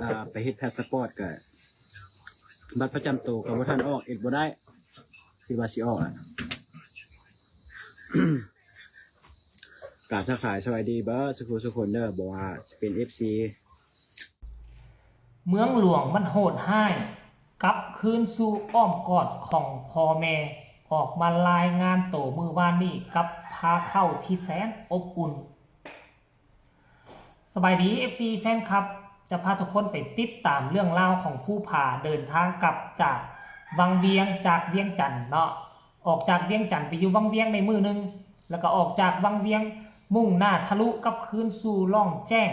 ອ່າ ໄປເຮັດພາສປອດກະ ບັດປະຈຳໂຕກະບໍ່ທັນອອກ ເຮັດບໍ່ໄດ້ ທີ່ວ່າຊິອອກອະ. ກາບທັກທາຍສະບາຍດີເບີດສູ່ຜູ້ສູ່ຄົນເດີ ບໍ່ວ່າຊິເປັນເອັຟຊີ. ເມືອງຫຼວງມັນໂຫດຮ້າຍ ກັບຄືນສູ່ອ້ອມກອດຂອງພໍ່ແມ່ ອອກມາລາຍງານໂຕມື້ວານນີ້ກັບພາເຂົ້າທີ່ແສນອົບອຸ່ນ. ສະບາຍດີ ເອັຟຊີ ແຟນຄລັບ, ຈະພາທຸກຄົນໄປຕິດຕາມເລື່ອງລາວຂອງພູຜາເດີນທາງກັບຈາກວັງວຽງ, ຈາກວຽງຈັນເນາະ, ອອກຈາກວຽງຈັນໄປຢູ່ວັງວຽງໃນມື້ໜຶ່ງ, ແລ້ວກໍອອກຈາກວັງວຽງມຸ່ງໜ້າທະລຸກັບຄືນສູ່ລ່ອງແຈ້ງ,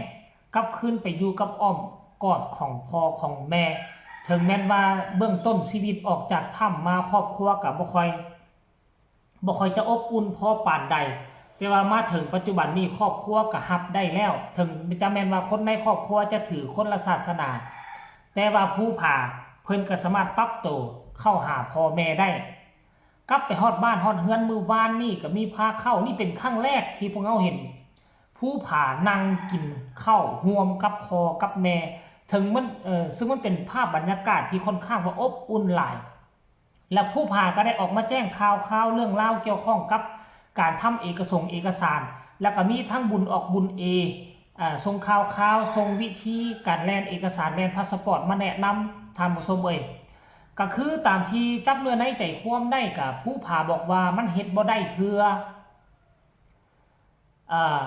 ກັບຄືນໄປຢູ່ກັບອ້ອມກອດຂອງພໍ່ຂອງແມ່. ເຖິງແມ່ນວ່າເບື້ອງຕົ້ນຊີວິດອອກຈາກຖ້ຳມາ ຄອບຄົວກໍບໍ່ຄ່ອຍ ບໍ່ຄ່ອຍຈະອົບອຸ່ນພໍປານໃດ, ແຕ່ວ່າມາເຖິງປັດຈຸບັນນີ້ ຄອບຄົວກໍຮັບໄດ້ແລ້ວ, ເຖິງຈະແມ່ນວ່າຄົນໃນຄອບຄົວຈະຖືຄົນລະສາສະໜາ, ແຕ່ວ່າພູຜາເພິ່ນກໍສາມາດປັບໂຕເຂົ້າຫາພໍ່ແມ່ໄດ້. ກັບໄປຮອດບ້ານຮອດເຮືອນມື້ວານນີ້ກໍມີພາເຂົ້າ, ນີ້ເປັນຄັ້ງແລກທີ່ພວກເຮົາເຫັນພູຜານັ່ງກິນເຂົ້າຮ່ວມກັບພໍ່ກັບແມ່, ເຖິງມັນ ເອີ ເຊິ່ງມັນເປັນພາບບັນຍາກາດທີ່ຄ່ອນຂ້າງວ່າອົບອຸ່ນຫຼາຍ. ແລ້ວພູຜາກໍໄດ້ອອກມາແຈ້ງຂ່າວຄາວເລື່ອງລາວກ່ຽວຂ້ອງກັບການທຳເອກະສົງເອກະສານ, ແລ້ວກໍມີທັງບຸນອອກບຸນເອ ອາ ສົ່ງຂ່າວຄາວ, ສົ່ງວິທີການແລ່ນເອກະສານ, ແລ່ນພາສະປອດມາແນະນຳທ່ານຜູ້ຊົມເອີຍ. ກໍຄືຕາມທີ່ຈັບເນື້ອໃນໃຈຄວາມໄດ້, ກໍພູຜາບອກວ່າມັນເຮັດບໍ່ໄດ້ເທື່ອ. ອ່າ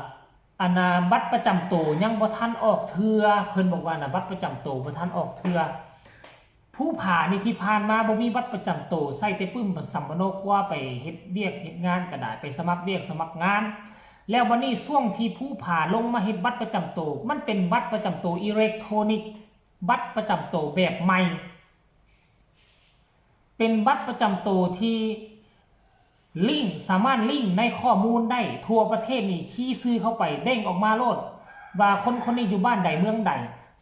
ອັນນ່າ ບັດປະຈຳໂຕຍັງບໍ່ທັນອອກເທື່ອ, ເພິ່ນບອກວ່ານະ ບັດປະຈຳໂຕບໍ່ທັນອອກເທື່ອ. ພູຜານີ້ທີ່ຜ່ານມາບໍ່ມີບັດປະຈຳໂຕ, ໃຊ້ແຕ່ປຶ້ມສຳມະໂນຄົວໄປເຮັດວຽກເຮັດງານກໍໄດ້, ໄປສະໝັກວຽກສະໝັກງານ. ແລ້ວບັດນີ້ຊ່ວງທີ່ພູຜາລົງມາເຮັດບັດປະຈຳໂຕ, ມັນເປັນບັດປະຈຳໂຕອີເລັກໂທຣນິກ, ບັດປະຈຳໂຕແບບໃໝ່. ເປັນບັດປະຈຳໂຕທີ່ລິ້ງ ສາມາດລິ້ງໃນຂໍ້ມູນໄດ້ທົ່ວປະເທດນີ້, ຄີຊື່ເຂົ້າໄປເດ້ງອອກມາໂລດວ່າຄົນຄົນນີ້ຢູ່ບ້ານໃດເມືອງໃດ.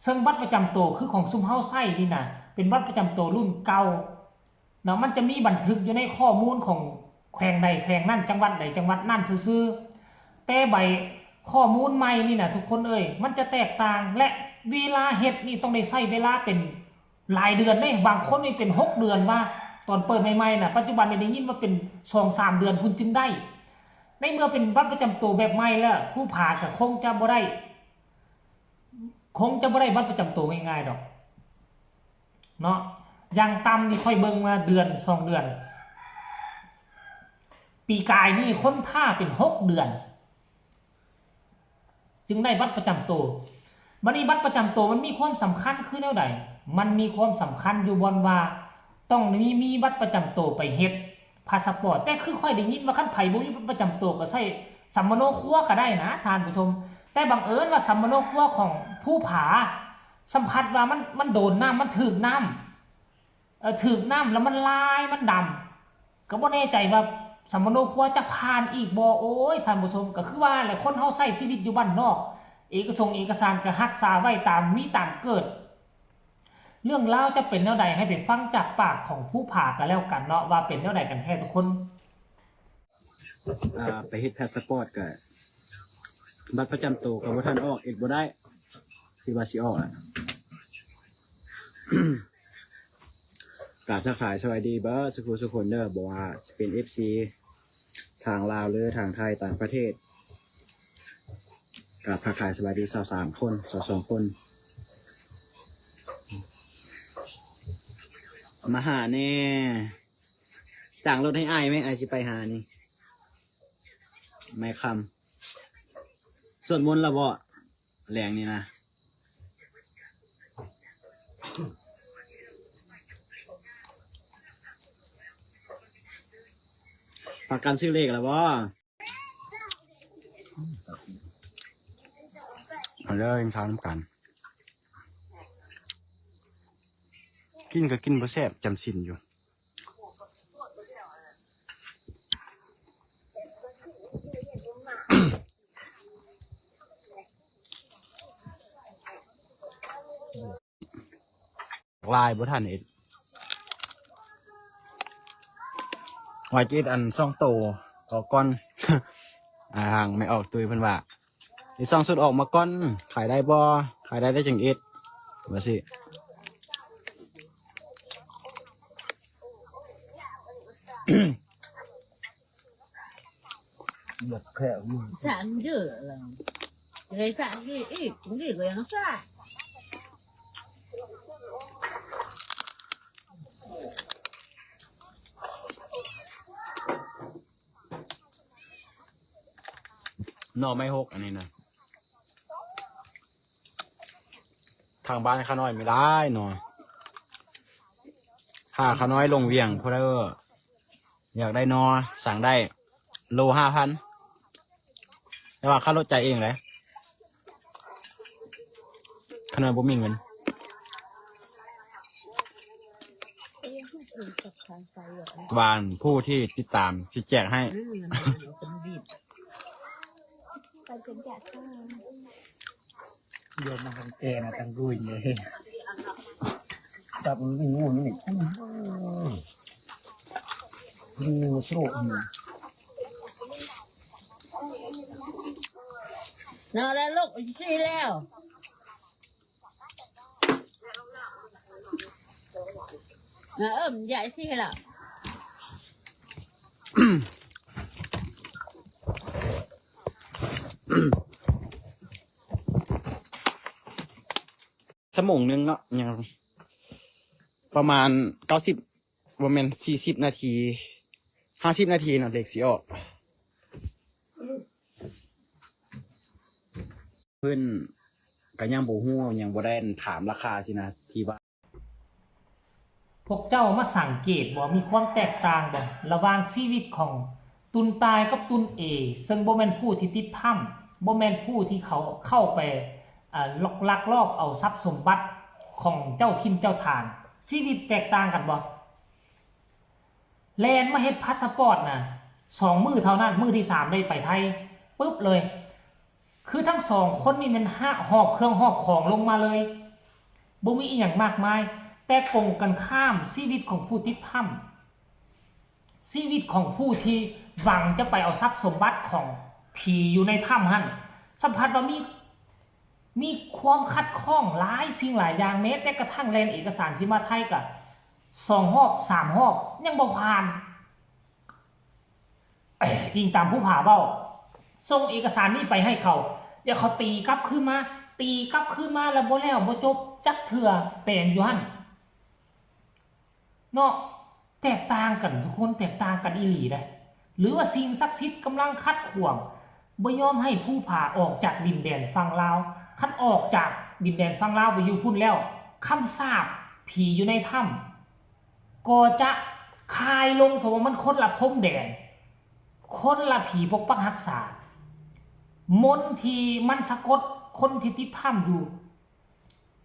ເຊິ່ງບັດປະຈຳໂຕຄືຂອງຊຸມເຮົາໃຊ້ນີ້ນະ ເປັນບັດປະຈຳໂຕລຸ້ນເກົ່າເນາະ, ມັນຈະມີບັນທຶກຢູ່ໃນຂໍ້ມູນຂອງແຂວງໃດແຂວງນັ້ນ, ຈັງຫວັດໃດຈັງຫວັດນັ້ນຊື່ໆ. ແຕ່ໃບຂໍ້ມູນໃໝ່ນີ້ນະ ທຸກຄົນເອີຍ, ມັນຈະແຕກຕ່າງ ແລະ ເວລາເຮັດນີ້ຕ້ອງໄດ້ໃຊ້ເວລາເປັນ ຫຼາຍເດືອນເດ້, ບາງຄົນນີ້ເປັນຫົກເດືອນວ່າ ຕອນເປີດໃໝ່ໆນະ, ປັດຈຸບັນນີ້ໄດ້ຍິນວ່າເປັນສອງສາມເດືອນພຸ້ນຈຶ່ງໄດ້. ໃນເມື່ອເປັນບັດປະຈຳໂຕແບບໃໝ່ແລ້ວ, ພູຜາກໍຄົງຈະບໍ່ໄດ້ ຄົງຈະບໍ່ໄດ້ບັດປະຈຳໂຕງ່າຍໆດອກເນາະ. ຢ່າງຕ່ຳນີ້ຂ້ອຍເບິ່ງມາເດືອນສອງເດືອນ, ປີກາຍນີ້ຄົນຖ້າເປັນຫົກເດືອນ ຈຶ່ງໄດ້ບັດປະຈຳໂຕ. ບັດນີ້ບັດປະຈຳໂຕມັນມີຄວາມສຳຄັນຄືແນວໃດ? ມັນມີຄວາມສຳຄັນຢູ່ບ່ອນວ່າຕ້ອງມີ ມີບັດປະຈຳໂຕໄປເຮັດພາສະປອດ. ແຕ່ຄືຂ້ອຍໄດ້ຍິນວ່າຄັນໃຜບໍ່ມີບັດປະຈຳໂຕກໍໃຊ້ສຳມະໂນຄົວກໍໄດ້ນະທ່ານຜູ້ຊົມ. ແຕ່ບັງເອີນວ່າສຳມະໂນຄົວຂອງພູຜາ ສຳຜັດວ່າມັນ ມັນໂດນນ້ຳ, ມັນຖືກນ້ຳ ເອີ ຖືກນ້ຳແລ້ວມັນລາຍ ມັນດຳ, ກໍບໍ່ແນ່ໃຈວ່າສຳມະໂນຄົວຈະຜ່ານອີກບໍ່. ໂອ້ຍ ທ່ານຜູ້ຊົມ, ກໍຄືວ່າແຫຼະ ຄົນເຮົາໃຊ້ຊີວິດຢູ່ບ້ານນອກ, ເອກະສົງເອກະສານກໍຮັກສາໄວ້ຕາມມີຕາມເກີດ. ເລື່ອງລາວຈະເປັນແນວໃດ ໃຫ້ໄປຟັງຈາກປາກຂອງພູຜາກໍແລ້ວກັນເນາະ ວ່າເປັນແນວໃດກັນແທ້ທຸກຄົນ. ອ່າ ໄປເຮັດພາສະປອດກະ ບັດປະຈຳໂຕກະບໍ່ທັນອອກ ເຮັດບໍ່ໄດ້ ທີ່ວ່າຊິອອກອະ. ກາບທັກທາຍສະບາຍດີເບີດ ສຸຂູສຸຄົນເດີ ບໍ່ວ່າຊິເປັນເອັຟຊີທາງລາວ ຫຼື ທາງໄທ ຕ່າງປະເທດ. ກາບທັກທາຍສະບາຍດີຊາວສາມຄົນ ຊາວສອງຄົນ. ມາຫາແດ່. ຈ້າງລົດໃຫ້ອ້າຍແມ ອ້າຍຊິໄປຫານີ້ ໄມ້ຄຳ. ສວດມົນລະບໍ່ ແລງນີ້ນະ? ພາກັນຊື້ເລກລະບໍ່? ມາເດີ ກິນເຂົ້ານຳກັນ. ກິນກໍກິນບໍ່ແຊບ ຈຳສິນຢູ່. ຫຼາຍບໍ່ທັນເຮັດ ວ່າຈະເຮັດອັນສອງໂຕອອກກ່ອນ. ອ່າ ທາງແມ່ອອກຕຸ້ຍເພິ່ນວ່າ ເຮັດສອງຊຸດອອກມາກ່ອນ ຂາຍໄດ້ບໍ່ ຂາຍໄດ້ແລ້ວຈຶ່ງເຮັດ. ວ່າຊິ ເລືອດແຂ້ວຢູ່ ສານເດີລະ ໄດ້ສານອີກ ອີກ ອີກກໍຍັງສານ. ໜໍ່ໄມ້ຫົກອັນນີ້ນະ ທາງບ້ານຂ້ານ້ອຍມີຫຼາຍໜໍ່. ຖ້າຂ້ານ້ອຍລົງວຽງ ຜູ້ໃດ ເອີ ຢາກໄດ້ໜໍ່ ສັ່ງໄດ້ ໂລຫ້າພັນ ແຕ່ວ່າຄ່າລົດຈ່າຍເອງເດ້ ຂ້ານ້ອຍບໍ່ມີເງິນ. ວ່າອັນຜູ້ທີ່ຕິດຕາມຊິແຈກໃຫ້. ດຽວມາທັງແກ່ມາທັງລຸຍເລີຍ ຕັບມັນມີງູນນີ້ ອືມ ມີງູໂຊະ ອືມ ນອນແລ້ວລູກ ຊິແລ້ວ ເອີ ມັນໃຫຍ່ຊິແລ້ວ. ຊົ່ວໂມງໜຶ່ງເນາະ ຍັງປະມານເກົ້າສິບ ບໍ່ແມ່ນ ສີ່ສິບນາທີ ຫ້າສິບນາທີເນາະ ເລກຊິອອກ. ເພິ່ນກໍຍັງບໍ່ຮູ້ ຍັງບໍ່ໄດ້ຖາມລາຄາຊີ້ນະ ທີ່ວ່າ ພວກເຈົ້າມາສັງເກດບໍ່ ມີຄວາມແຕກຕ່າງບໍ່ ລະຫວ່າງຊີວິດຂອງຕຸນຕ່າຍກັບຕຸນເອ ເຊິ່ງບໍ່ແມ່ນຜູ້ທີ່ຕິດຖ້ຳ ບໍ່ແມ່ນຜູ້ທີ່ເຂົາເຂົ້າໄປ ອາ ລັກລອບເອົາຊັບສົມບັດຂອງເຈົ້າຖິ່ນເຈົ້າຖານ ຊີວິດແຕກຕ່າງກັນບໍ່? ແລ່ນມາເຮັດພາສະປອດນະ ສອງມື້ເທົ່ານັ້ນ ມື້ທີສາມໄດ້ໄປໄທປຶບເລີຍ. ຄືທັງສອງຄົນນີ້ແມ່ນຫາບເຄື່ອງຫອບຂອງລົງມາເລີຍ ບໍ່ມີອີ່ຫຍັງມາກມາຍ. ແຕ່ກົງກັນຂ້າມ ຊີວິດຂອງຜູ້ຕິດຖ້ຳ ຊີວິດຂອງຜູ້ທີ່ຫວັງຈະໄປເອົາຊັບສົມບັດຂອງຜີຢູ່ໃນຖ້ຳຫັ້ນ ສຳພັດວ່າມີ ມີຄວາມຂັດຂ້ອງຫຼາຍສິ່ງຫຼາຍຢ່າງ ແມ້ແຕ່ກະທັ່ງແລ່ນເອກະສານຊິມາໄທກະສອງຮອບສາມຮອບຍັງບໍ່ຜ່ານ. ອີງຕາມຜູ້ພາເວົ້າ ສົ່ງເອກະສານນີ້ໄປໃຫ້ເຂົາ ດຽວເຂົາຕີກັບຄືນມາ ຕີກັບຄືນມາແລ້ວບໍ່ແລ້ວບໍ່ຈົບຈັກເທື່ອ ແປງຢູ່ຫັ້ນເນາະ. ແຕກຕ່າງກັນທຸກຄົນ ແຕກຕ່າງກັນອີ່ຫຼີເດ້ ຫຼືວ່າສິ່ງສັກສິດກຳລັງຂັດຂວາງ ບໍ່ຍອມໃຫ້ພູຜາອອກຈາກດິນແດນຝັ່ງລາວ. ຄັນອອກຈາກດິນແດນຝັ່ງລາວໄປຢູ່ພຸ້ນແລ້ວ ຄຳສາບຜີຢູ່ໃນຖ້ຳກໍຈະຄາຍລົງ ເພາະວ່າມັນຄົນລະພົມແດນ ຄົນລະຜີປົກປັກຮັກສາ. ມົນທີ່ມັນສະກົດຄົນທີ່ຕິດຖ້ຳຢູ່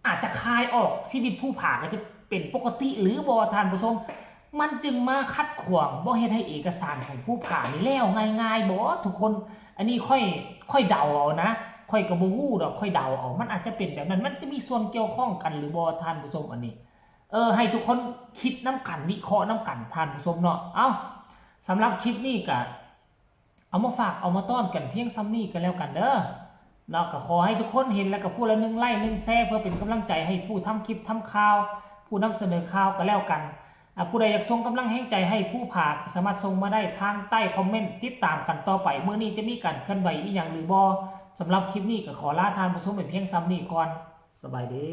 ອາດຈະຄາຍອອກ ຊີວິດພູຜາກໍຈະເປັນປົກກະຕິຫຼືບໍ່ທ່ານຜູ້ຊົມ? ມັນຈຶ່ງມາຂັດຂວາງ ບໍ່ເຮັດໃຫ້ເອກະສານຂອງພູຜານີ້ແລ້ວງ່າຍໆບໍ່ທຸກຄົນ? ອັນນີ້ຂ້ອຍ ຂ້ອຍເດົາເອົານະ ຂ້ອຍກໍບໍ່ຮູ້ດອກ ຂ້ອຍເດົາເອົາ ມັນອາດຈະເປັນແບບນັ້ນ ມັນຈະມີສ່ວນກ່ຽວຂ້ອງກັນຫຼືບໍ່ທ່ານຜູ້ຊົມ? ອັນນີ້ ເອີ ໃຫ້ທຸກຄົນຄິດນຳກັນ ວິເຄາະນຳກັນທ່ານຜູ້ຊົມເນາະ. ເອົ້າ ສຳລັບຄລິບນີ້ກໍ ເອົາມາຝາກເອົາມາຕ້ອນກັນພຽງສ່ຳນີ້ກໍແລ້ວກັນເດີເນາະ. ກໍຂໍໃຫ້ທຸກຄົນເຫັນແລ້ວກໍຜູ້ລະໜຶ່ງໄລ້ ໜຶ່ງແຊ ເພື່ອເປັນກຳລັງໃຈໃຫ້ຜູ້ທຳຄລິບທຳຂ່າວ ຜູ້ນຳສະເໜີຂ່າວກໍແລ້ວກັນ. ອາ ຜູ້ໃດຢາກສົ່ງກຳລັງແຮງໃຈໃຫ້ພູຜາ ກໍສາມາດສົ່ງມາໄດ້ທາງໃຕ້ຄອມເມັນ. ຕິດຕາມກັນຕໍ່ໄປ ມື້ນີ້ຈະມີການເຄື່ອນໄຫວອີ່ຫຍັງຫຼືບໍ່? ສຳລັບຄລິບນີ້ກໍຂໍລາທ່ານຜູ້ຊົມໄປພຽງສ່ຳນີ້ກ່ອນ. ສະບາຍດີ.